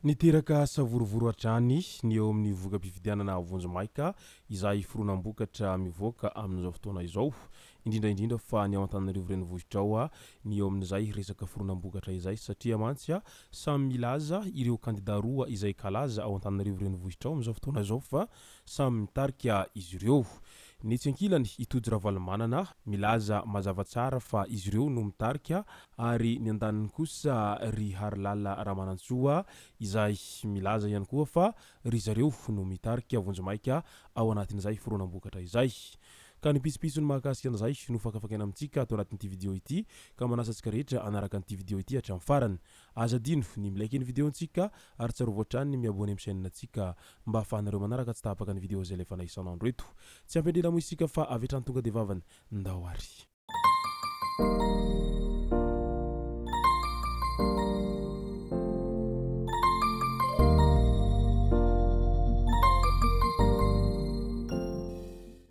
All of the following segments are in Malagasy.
Niteraka savorovoro hatrany ny eo amin'ny voka-pifidianana vonjimaika izay fironam-bokatra mivoaka amin'izao fotoana izao, indrindra indrindra fa ny ao Antananarivo renivohitra ao ny eo amin'izay resaka fironam-bokatra izay satria mantsy samy milaza ireo kandida roa izay kalaza ao Antananarivo renivohitra ao amin'izao fotoana izao fa samy mitarika izy ireo. Ny etsy ankilany, i Tojo Ravalomanana milaza mazava tsara fa izy ireo no mitarika ary ny andaniny kosa ry Harilala Ramanantsoa izay milaza ihany koa fa ry zareo no mitarika vonjimaika ao anatin'izay fironam-bokatra izay. Ka ny pitsopitsony mahakasika an'izay no fakafakaina amintsika ato anatin'ity video ity ka manasa antsika rehetra hanaraka an'ity video ity hatramin'ny farany. Aza adino ny mi-like ny video-ntsika ary tsarovy hatrany ny mi-abonner amin'ny chaîne-ntsika mba ahafahanareo manaraka tsy tapaka ny video izay alefanay isan'andro eto. Tsy ampy andrina moa isika fa avy hatrany tonga dia vavany. Ndao ary.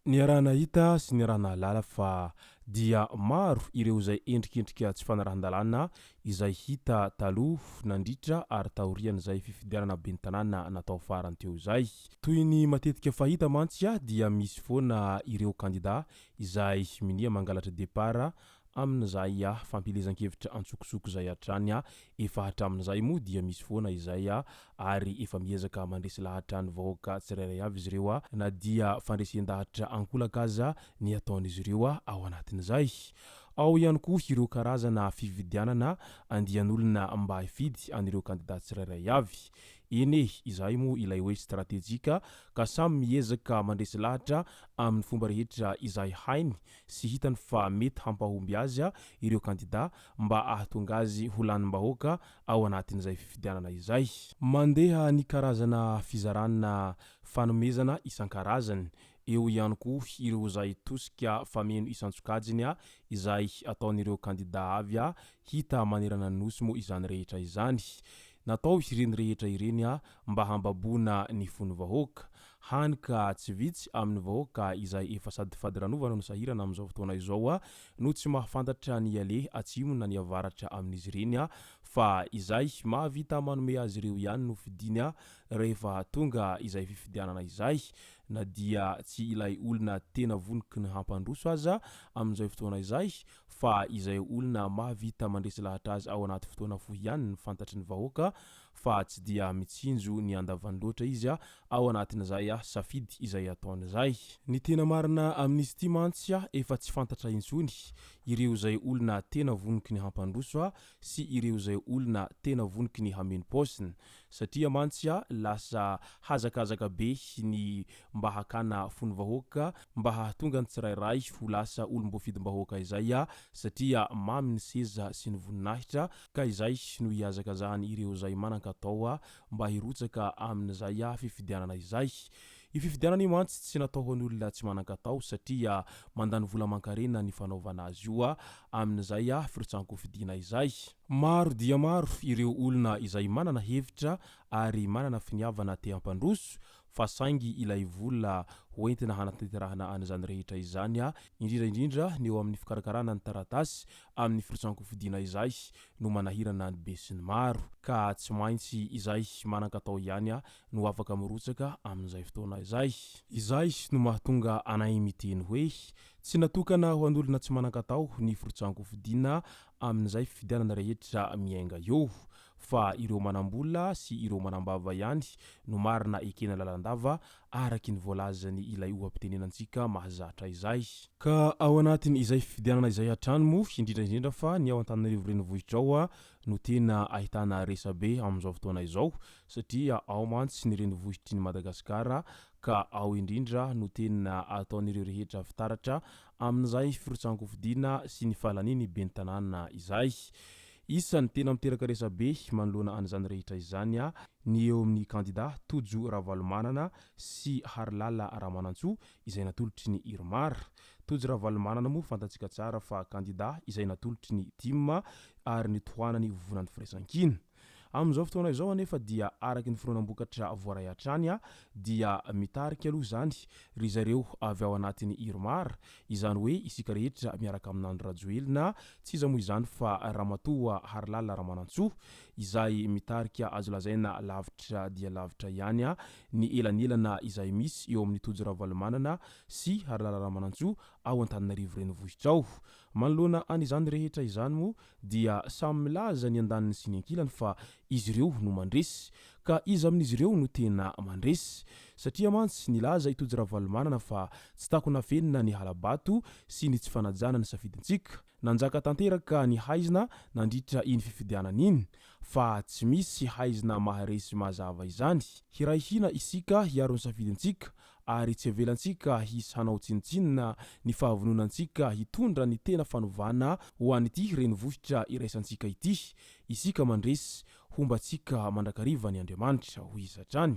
Niaraha-nahita sy niaraha-nahalala fa dia maro ireo izay endrikendrika tsy fanarahan-dalàna izay hita taloha, nandritra ary taorian'izay fifidianana ben'ny tanàna natao farany teo izay. Toy ny matetika fahita mantsy dia misy foana ireo kandida izay minia mangalatra départ amin'izay fampielezan-kevitra antsokosoko izay hatrany. Efa hatramin'izay moa dia misy foana izay ary efa miezaka mandresy lahatra ny vahoaka tsirairay avy izy ireo na dia fandresen-dahatra ankolaka aza ny ataon'izy ireo ao anatin'izay. Ao ihany koa ireo karazana fividianana andian'olona mba hifidy an'ireo kandida tsirairay avy. Eny e, izahay moa ilay hoe stratejika ka samy miezaka mandresy lahatra amin'ny fomba rehetra izay hainy sy hitany fa mety hampahomby azy ireo kandida mba ahatonga azy ho lanim-bahoaka ao anatin'izay fifidianana izay. Mandeha ny karazana fizarana fanomezana isan-karazany. Eo ihany koa ireo izay tosika fameno isan-tsokajiny izay ataon'ireo kandida avy hita manerana ny Nosy moa izany rehetra izany. Natao ireny rehetra ireny mba hambaboana ny fon'ny vahoaka. Hany ka tsy vitsy amin'ny vahoaka izay efa sady fadiranovana no sahirana amin'izao fotoana izao no tsy mahafantatra ny aleha atsimo na ny avaratra amin'izy ireny fa izay mahavita manome azy ireo ihany no fidiany rehefa tonga izay fifidianana izay na dia tsy ilay olona tena vonoky ny hampandroso aza amin'izay fotoana izay fa izay olona mahavita mandresy lahatra azy ao anaty fotoana fohy ihany no fantatry ny vahoaka fa tsy dia mitsinjo ny andavany loatra izy ao anatin'izay safidy izay ataony izay. Ny tena marina amin'izy ity mantsy efa tsy fantatra intsony ireo izay olona tena vonoky ny hampandroso sy ireo izay olona tena vonoky ny hameno paosiny Satria mantsy lasa hazakazaka be ny mba hakana fon'ny vahoaka mba hahatonga ny tsirairay ho lasa olom-boafidim-bahoaka izay satria mamy ny seza sy ny voninahitra ka izay no ihazakazahany ireo izay manan-katao mba hirotsaka amin'izay fifidianana izay. Io fifidianana io mantsy tsy natao ho an'olona tsy manan-katao satria mandany vola aman-karena ny fanaovana azy io amin'izay firotsahan-kofidiana izay. Maro dia maro ireo olona izay manana hevitra ary manana finiavana te hampandroso fa saingy ilay vola hoentina hanatanterahana an'izany rehetra izany, indrindra indrindra ny eo amin'ny fikarakarana ny taratasy amin'ny firotsahan-kofidiana izay no manahirana ny besinimaro ka tsy maintsy izay manan-katao ihany no afaka mirotsaka amin'izay fotoana izay. Izay no mahatonga anay miteny hoe tsy natokana ho an'olona tsy manan-katao ny firotsahan-kofidiana amin'izay fifidianana rehetra miainga eo fa ireo manam-bola sy ireo manam-bava ihany no marina ekena lalandava araky ny voalazany ilay oha-pitenenantsika mahazatra izay. Ka ao anatin' izay fifidianana izay hatrany moa, indrindra indrindra fa ny ao Antananarivo renivohitra ao no tena ahitana resabe amin'izao fotoana izao satria ao mantsy ny renivohitry ny Madagasikara ka ao indrindra no tena ataon'ireo rehetra fitaratra amin'izay firotsahan-kofidina sy ny fahalanian'ny ben'ny tanàna izay. Isan'ny tena miteraka resabe manoloana an'izany rehetra izany ny eo amin'ny kandida Tojo Ravalomanana sy Harilala Ramanantsoa izay natolotry ny Irmar. Tojo Ravalomanana moa fantatsika tsara fa kandida izay natolotry ny tim ary nitohanany vovonan'ny Firaisankina. Amin'izao fotoana izao anefa dia araka ny fironam-bokatra voaray hatrany dia mitarika aloha izany ry zareo avy ao anatin'ny Irmar, izany hoe isika rehetra miaraka amin'Andry Rajoelina, tsy iza moa izany fa Ramatoa Harilala Ramanantsoa, izay mitarika azo lazaina lavitra dia lavitra ihany ny elanelana izay misy eo amin'i Tojo Ravalomanana sy Harilala Ramanantsoa ao Antananarivo Renivohitra ao. Manoloana an'izany rehetra izany moa dia samy milaza ny andaniny sy ny ankilany fa izy ireo no mandresy. Ka iza amin'izy ireo no tena mandresy? Satria mantsy nilaza i Tojo Ravalomanana fa tsy takona afenina ny hala-bato sy ny tsy fanajana ny safidintsika. Nanjaka tanteraka ny haizina nandritra iny fifidianana iny, fa tsy misy haizina maharesy mazava izany. Hiray hina isika hiaro ny safidintsika ary tsy avelantsika hisy hanao tsinontsinona ny fahavononantsika hitondra ny tena fanovana ho an'ity renivohitra iraisantsika ity. Isika mandresy, homba antsika mandrakariva ny Andriamanitra, hoy izy hatrany.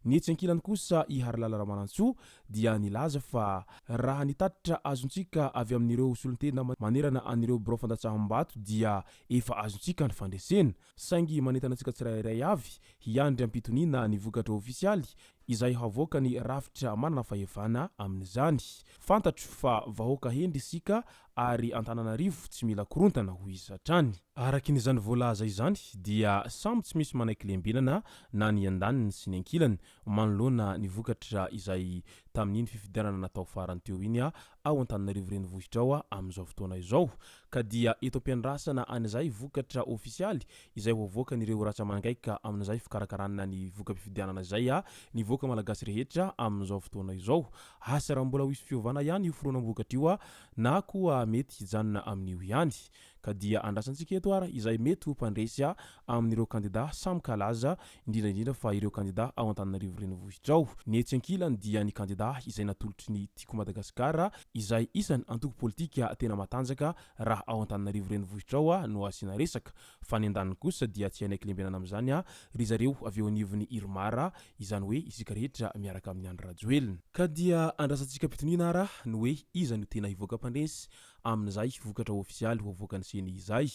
Ny etsy ankilany kosa i Harilala Ramanantsoa dia nilaza fa raha ny tatitra azontsika avy amin'ireo solontena manerana an'ireo birao fandatsaham-bato dia efa azontsika ny fandresena, saingy manentana antsika tsirairay avy hiandry am-pitoniana ny vokatra ofisialy izay havoaka ny rafitra manana fahefana amin'izany. Fantatro fa vahoaka hendry isika ary Antananarivo tsy mila korontana, hoy izy hatrany. Araka izany voalaza izany dia samy tsy misy manaiky lembenana na ny andaniny sy ny ankilany manoloana ny vokatra izay tamin'iny fifidianana natao farany teo iny ao Antananarivo Renivohitra ao amin'izao fotoana izao ka dia eto am-piandrasana an'izay vokatra ofisialy izay ho avoakan'ireo ratsa-mangaika amin'izay fikarakarana ny voka-pifidianana izay ny vahoaka malagasy rehetra amin'izao fotoana izao. Asa raha mbola ho hisy fiovana ihany io fironam-bokatra io na koa mety hijanona amin'io ihany. Ka dia andrasantsika eto ary izay mety ho mpandresy amin'ireo kandida samy kalaza, indrindra indrindra fa ireo kandida ao Antananarivo Renivohitra ao. Ny etsy ankilany dia ny kandida izay natolotry ny Tiako Madagasikara izay isan'ny antoko politika tena matanjaka raha ao Antananarivo Renivohitra ao no asiana resaka. Fa ny andaniny kosa dia tsy hanaiky lembenana amin'izany ry zareo avy eo anivon'ny Irmar, izany hoe isika rehetra miaraka amin'i Andry Rajoelina. Ka dia andrasantsika am-pitoniana ara ny hoe iza no tena hivoaka mpandresy amin'izay vokatra ofisialy ho avoakan'ny Ceni izay.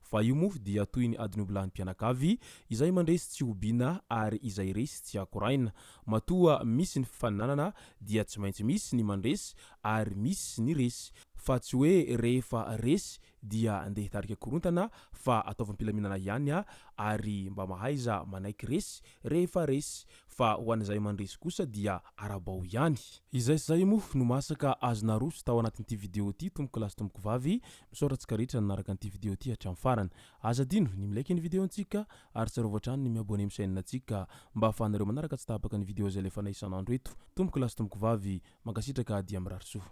Fa io moa dia toy ny adin'ombilahy mpianakavy, izay mandresy tsy hobiana ary izay resy tsy akoraina. Matoa misy ny fifaninanana dia tsy maintsy misy ny mandresy ary misy ny resy. Fa tsy hoe rehefa resy dia andeha hitarika korontana fa ataovy am-pilaminana ihany ary mba mahaiza manaiky resy rehefa resy fa ho an'izay mandresy kosa dia arabao ihany. Izay sy izay moa no masaka azo naroso tao anatin'ity video ity tompoko lahy sy tompoko vavy, misaotra antsika rehetra nanaraka an'ity video ity hatramin'ny farany. Aza adino ny mi-like ny video ntsika ary tsarovy hatrany ny mi-abonner amin'ny chaîne ntsika mba ahafahanareo manaraka tsy tapaka ny video izay alefanay isan'andro eto. Tompoko lahy sy tompoko vavy, mankasitraka dia mirary soa.